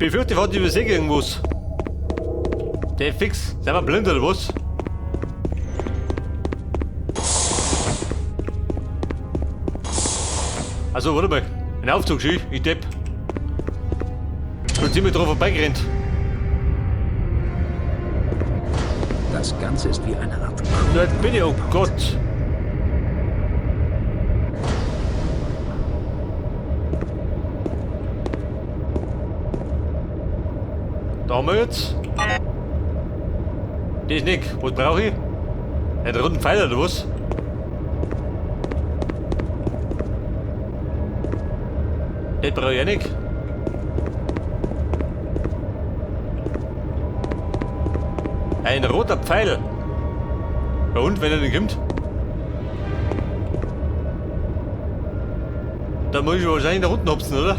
Befürchte, ich übersehe irgendwas. Der fix. Sind wir blind oder was? Also, warte mal. Ein Aufzug, schön. Ich depp. Schon ziemlich drauf vorbeigerannt. Das Ganze ist wie eine Art. Da bin ich, oh Gott. Da haben wir jetzt. Das nicht. Was brauche ich? Einen runden Pfeil oder was? Das brauche ich auch nicht. Ein roter Pfeil. Ja und, wenn er nicht kommt? Dann muss ich wahrscheinlich nach unten hopsen, oder?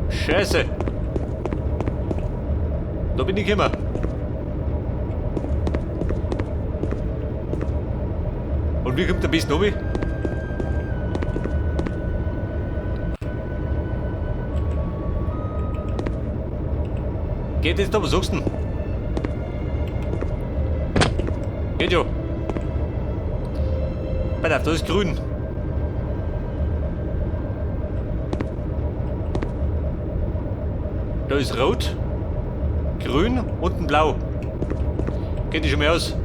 Scheiße. Da bin ich gekommen. Und wie kommt der besten runter? Geht jetzt da, was sagst du denn? Geht ja. Pass auf, das ist grün. Da ist rot, grün und ein blau. Geht die schon mal aus.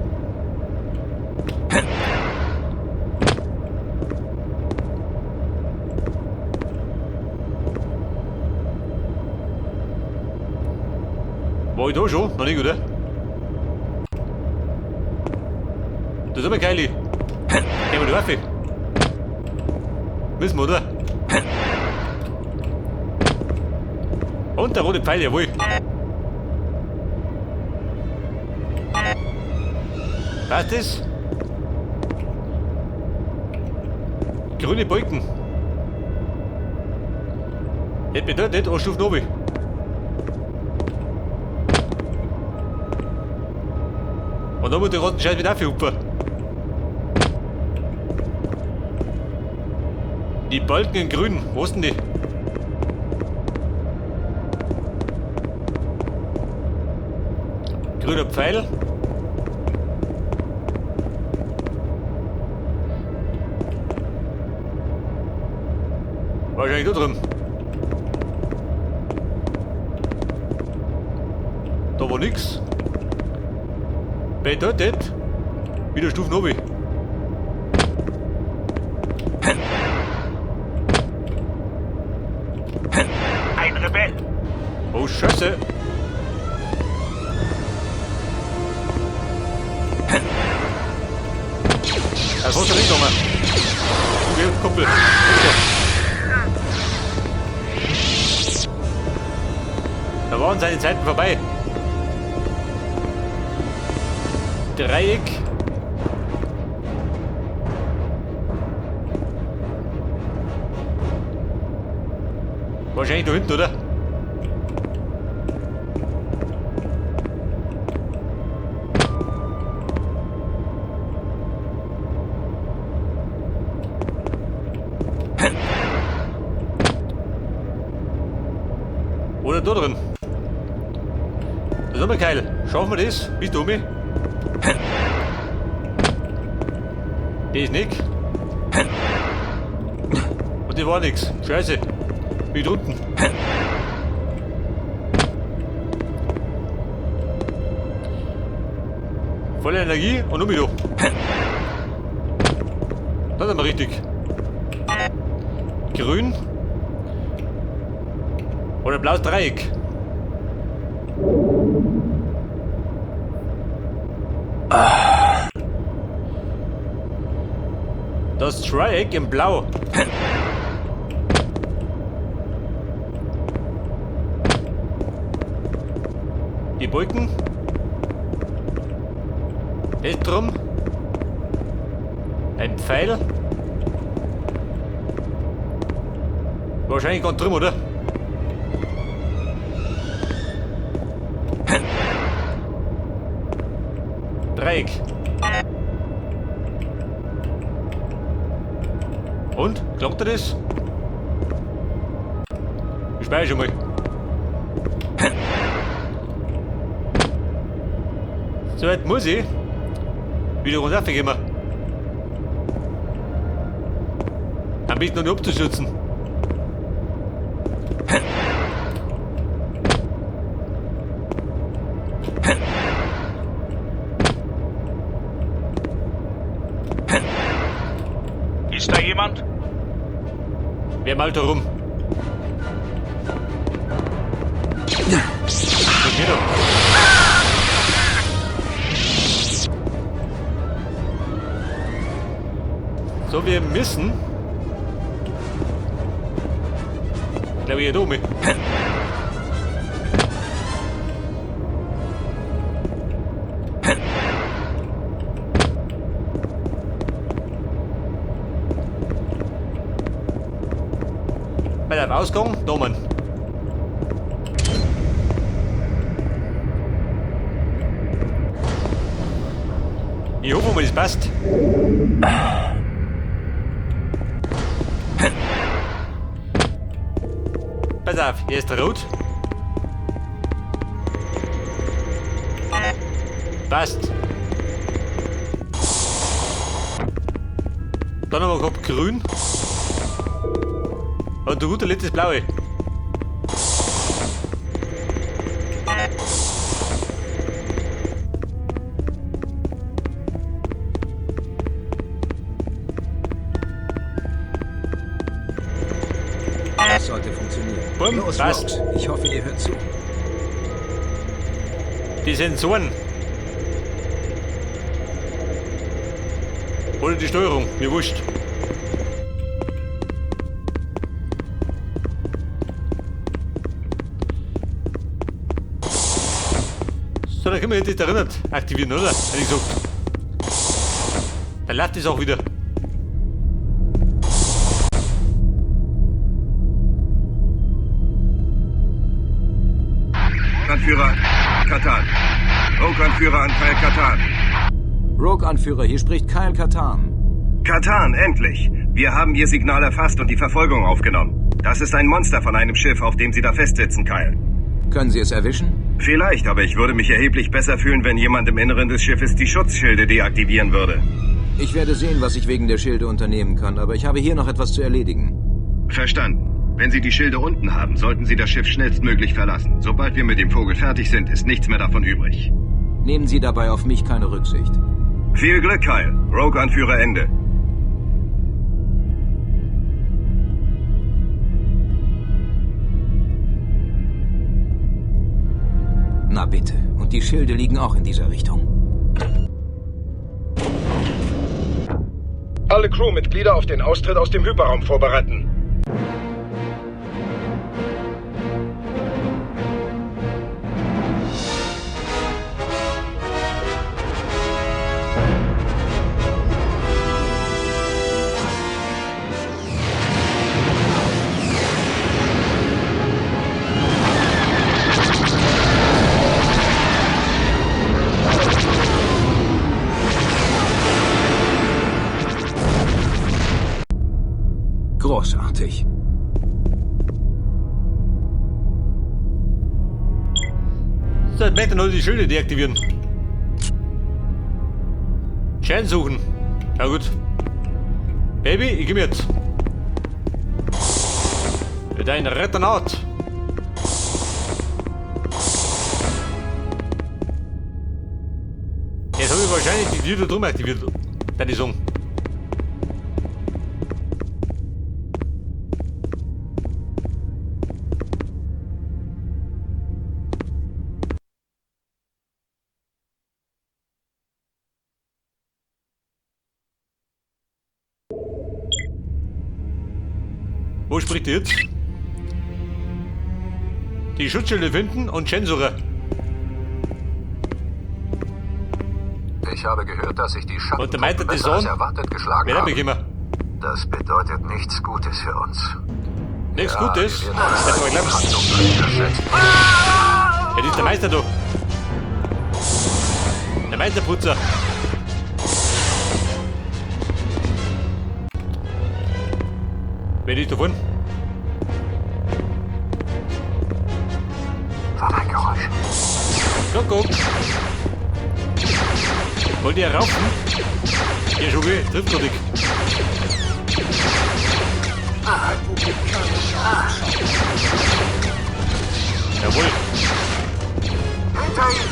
War ich da schon? Noch nicht, oder? Das ist aber geil. Gehen wir da rauf. Müssen wir, oder? Und der rote Pfeil, jawohl. Passt das? Grüne Balken. Hätte bedeutet, eine Stufe runter. Und dann muss der roten Scheiß wieder aufhupfen. Die Balken in grün, wo sind die? Grüner Pfeil. Wahrscheinlich da drin. Da war nix. Bedeutet, wieder Stufen oben. Ein Rebell. Oh Scheiße. Das muss doch nicht nochmal. Okay, Kumpel. Da waren seine Zeiten vorbei. Dreieck. Wahrscheinlich da hinten, oder? Oder da drin. Das ist aber geil. Schaffen wir das? Bist du um? Das ist nix. Und das war nix. Scheiße. Bin ich drunten. Volle Energie und um mich da. Das ist aber richtig. Grün. Oder blaues Dreieck. Das Dreieck in Blau. Die Balken. Das drum. Ein Pfeil. Wahrscheinlich ganz drum, oder? Dreieck. Und? Klappt das? Ich speichere mal. So weit muss ich wieder runtergehen. Am besten noch nicht abzuschützen. Ist da jemand? Wer malt da rum? Was geht da? So, wir müssen. Glaube ich, hier oben. Bei dem Ausgang, da Mann. Ich hoffe mal, das passt. Pass auf, hier ist der Rot. Passt. Dann haben wir gehabt grün. Und zu guter Letzt das blaue. Das sollte funktionieren. Bumm, Los, passt. Rogues. Ich hoffe, ihr hört zu. Die Sensoren. Oder die Steuerung, mir wurscht. So, dann können wir jetzt das erinnert aktivieren, oder? Hätte ich gesagt. Dann läuft es auch wieder. Anführer Katan. Rogue-Anführer an Kyle Katan. Rogue-Anführer, hier spricht Kyle Katan. Katan, endlich! Wir haben Ihr Signal erfasst und die Verfolgung aufgenommen. Das ist ein Monster von einem Schiff, auf dem Sie da festsitzen, Kyle. Können Sie es erwischen? Vielleicht, aber ich würde mich erheblich besser fühlen, wenn jemand im Inneren des Schiffes die Schutzschilde deaktivieren würde. Ich werde sehen, was ich wegen der Schilde unternehmen kann, aber ich habe hier noch etwas zu erledigen. Verstanden. Wenn Sie die Schilde unten haben, sollten Sie das Schiff schnellstmöglich verlassen. Sobald wir mit dem Vogel fertig sind, ist nichts mehr davon übrig. Nehmen Sie dabei auf mich keine Rücksicht. Viel Glück, Kyle. Rogue-Anführer Ende. Na bitte. Und die Schilde liegen auch in dieser Richtung. Alle Crewmitglieder auf den Austritt aus dem Hyperraum vorbereiten. Großartig. So, jetzt möchte ich noch die Schilde deaktivieren. Schein suchen. Na gut. Baby, ich geh mit. Mit einem Retternaut. Jetzt habe ich wahrscheinlich die Tür da drum aktiviert. Deine Song. Wo spricht ihr jetzt? Die Schutzschilde finden und Chen-Sucher. Ich habe gehört, dass sich die Und der Meister Schattentruppen besser als Sohn? erwartet geschlagen Wer haben. bekommen? Das bedeutet nichts Gutes für uns. Nichts Ja, Gutes. wir werden Das aber glauben. Handlung. Ja, das ist der Meister da. Der Meisterputzer. Wer ist da vorne? War ein Geräusch. Kuckuck. Wollt ihr raufen? Ja, schon weh. Trifft doch nicht. Jawohl. Hinter ihm!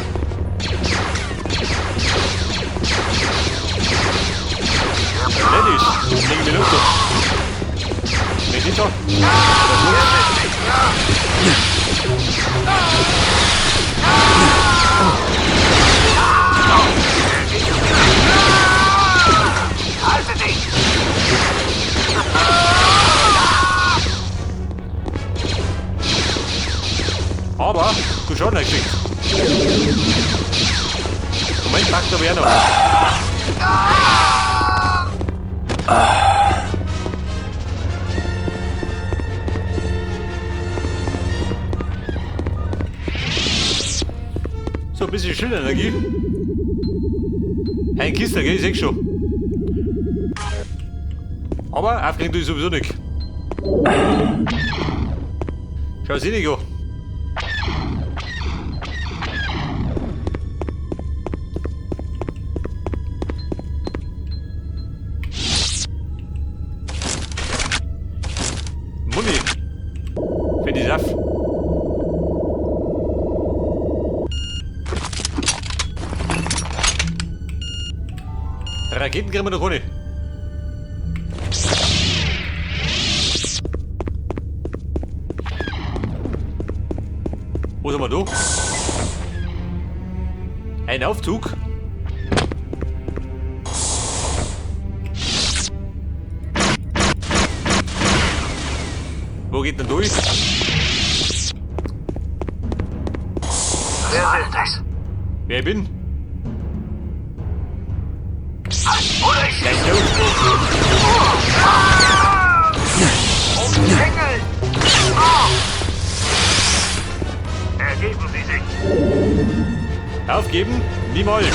Ladies, legen wir los. Wer ist da? Halte dich! Aber, du schon gekriegt. Moment, packt aber noch. So, ein bisschen Schildenergie. Ein Kiste, gell, ich seh schon. Aber aufkriegen tue ich sowieso nicht. Schau, sie nicht an. Muni. Finde ich auf. Raketen kriegen wir noch ohne. Wo sind wir da? Ein Aufzug? Wo geht denn durch? Wer will das? Wer ich bin? Oder ich Gleich los. Umzingelt! Ergeben Sie sich! Aufgeben? Niemals.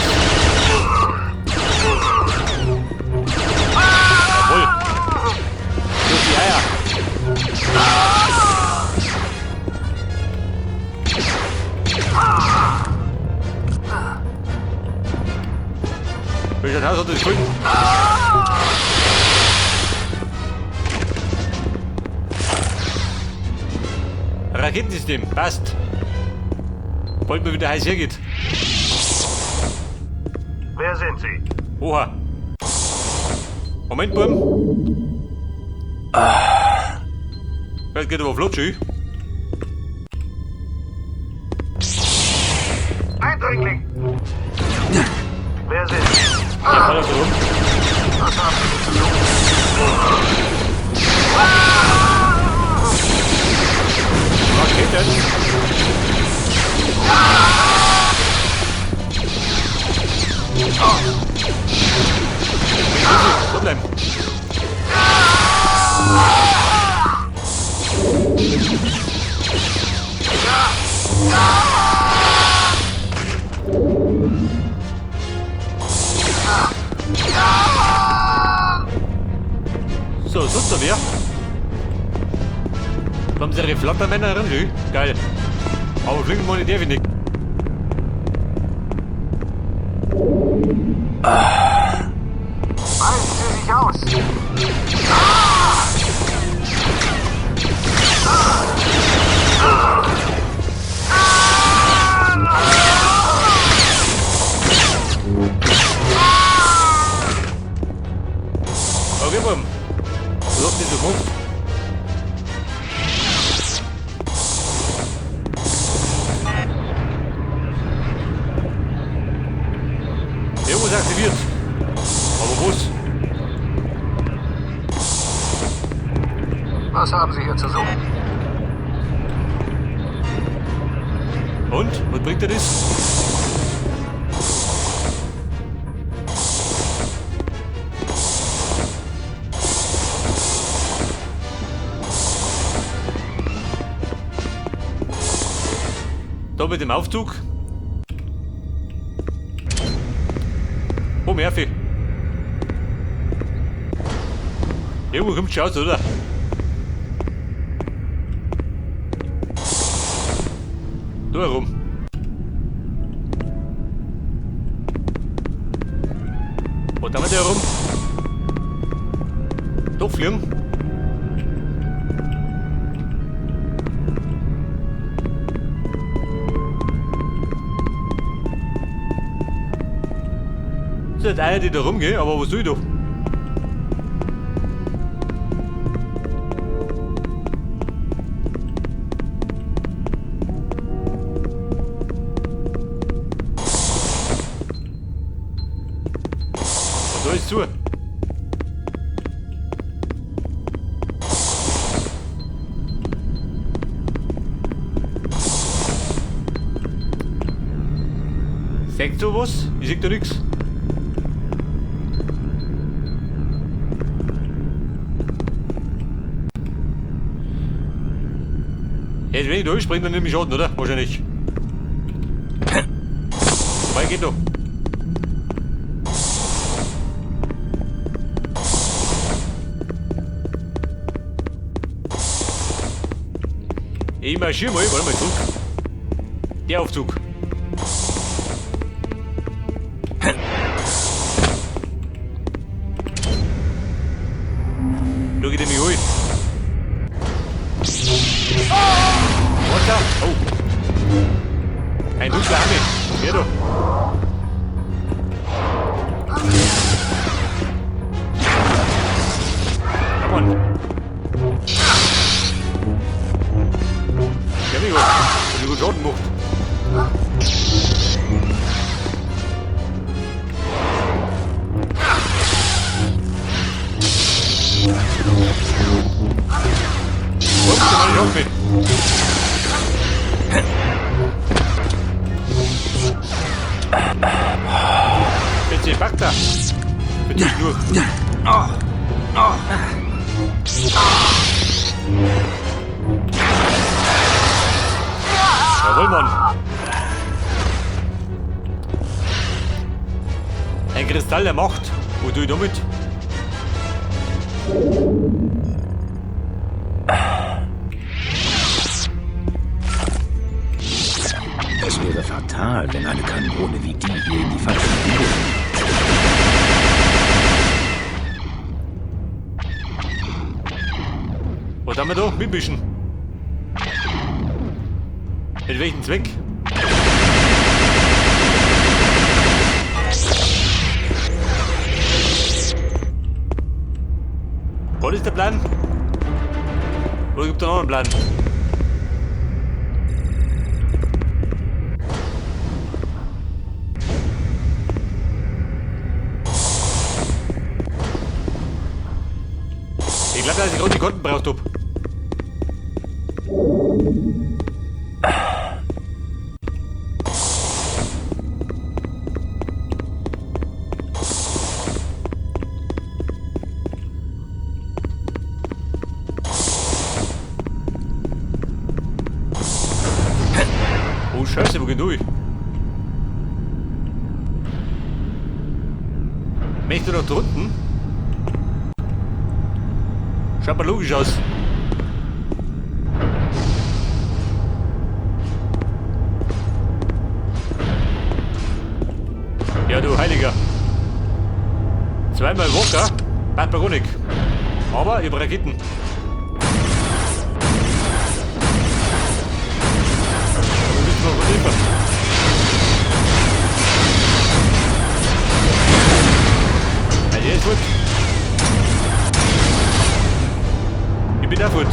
Jawohl. Durch die Eier. Welches Haus hat das gefunden? Raketensystem, passt. Bald mal wieder heiß hergeht. Wer sind Sie? Oha. Moment, Burm. Vielleicht geht aber flott, schön. Eindringling! Wer sind Sie? Ja, fahr doch rum. Was haben Sie zu tun? Raketen. Da bleiben. So, sonst noch wer? Da haben sie ihre Flattermänner drin, Geil. Aber fliegen wir nicht, darf ich nicht. Weisen Sie sich aus! Okay, Buben. Was habt ihr so gemacht? Irgendwas aktiviert. Aber was? Was haben Sie hier zu suchen? Und? Was bringt dir das? Da mit dem Aufzug. Oh, Murphy. Irgendwo kommt schon aus, oder? Da herum. Und damit herum. Doch fliegen. Das ist nicht einer, die da rumgeht, aber was soll ich da? Und da ist zu. Seht du was? Ich seh da nix. Jetzt, wenn ich da springe, dann nehme ich Schaden, oder? Wahrscheinlich. Wobei, geht noch. Ich marschiere mal, warte mal, zurück. Der Aufzug. Schau ich mich an. Warte. Oh. Ein dunkler Arme. Wer da? Come on. Der mich gut. Hat gut Schaden gemacht. Ups, da war ich auch mit. Bitte, Bakta. Bitte durch. Jawohl, Mann. Ein Kristall der Macht. Wo tue ich damit? Es wäre fatal, wenn eine Kanone wie die hier in die falschen Hände. Was haben wir da? Mitmischen. Mit welchem Zweck? Was ist der Plan? Oder gibt es noch einen Plan? Ich glaube, dass ich gerade die Konten braucht hab. Oh Scheiße, wo geht durch? Möchte noch drunten? Schaut mal logisch aus. Ja, du Heiliger. Zweimal Walker, Bad Baronik. Aber über Raketen. Da müssen wir was. Ja, der ist gut. Ich bin auch fort.